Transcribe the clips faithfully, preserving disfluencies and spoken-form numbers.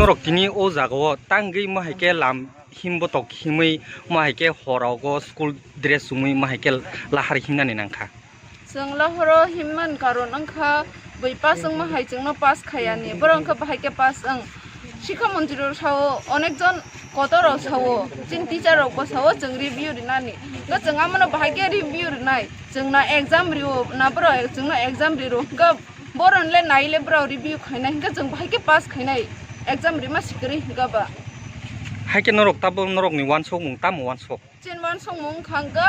Borok tini o jagao tangwi ma hai khe lam him botok himwi ma hai khe horogo school dress chumui ma hai khe lahar himnani nangkha. Chwng lahoro himman karon wngkha bui pass wngma hai chwngno pass khayani, borok wngkha bahai khe pass wng. Sikha montri rok sao, onek jon kotor rok sao, chini teacher rok bo sao chwng review rinani. Hwnkhe chwng amono bahai khe review rinai, chwngno exam rio na borok chwngno exam riro hwnkhe borok le nai le borok review khainai hwnkhe chwng bahai khe pass khainai, exam rima sikiri hwnkhe ba. Hai khe norok tabuk norokni uansukmung tamo uansuk? Chini uansukmung wngkha hwnkhe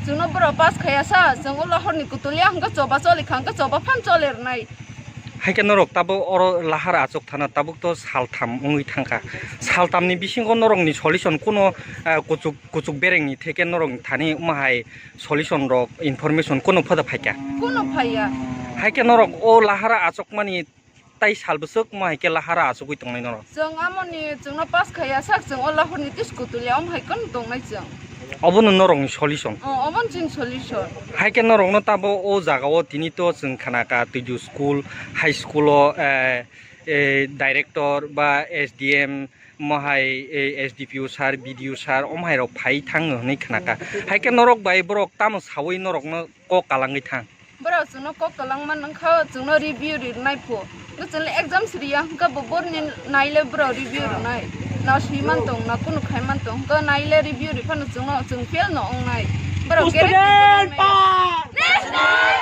chwngno borok pass khaya sa, chwng ulo horni kutulia hwnkhe choba choli kha hwnkhe choba phan choli rwnai. Hai khe norok tabuk oro lahar achuk thana tabuk to saltham wngwi thangkha. Saltham ni bisingo norokni solution kuno, eh, kuchuk, kuchuk berengni theke norokni thani wngma hai solution rok information kuno phoda phaikha? Kuno phaiya. Hai khe norok o lahar achukmani tai sal bwswk wngma hai khe lahar achugwi tongnai norok? Chwng amoni chwngno pass khaya sak chwng o lahorni tis kutulia om hai kheno tongnai chwng. Obono norokni solution? Oh, obono chini solution. Hai khe norokno tabo o jagao tini to chwng khanaka Twidu school, high school o, eh, eh, director ba S D M mohai, eh, S D P O sir, B D O sir, omhai rok phai thango hwnwi khnaka. Hai khe norok bai borok tamo sawi norokno kok kalangwi thang? Borok chwngno kok kalangma nangkha, chwngno review rinai pho. Chwngno exam siriya hwnkhe bo borni naile borok review rinai. Na swi man tong, na kunu khai man tong, hwnkhe naile review ri phano chwngno, chwng fail no wngnai. Borok guarantee rinai.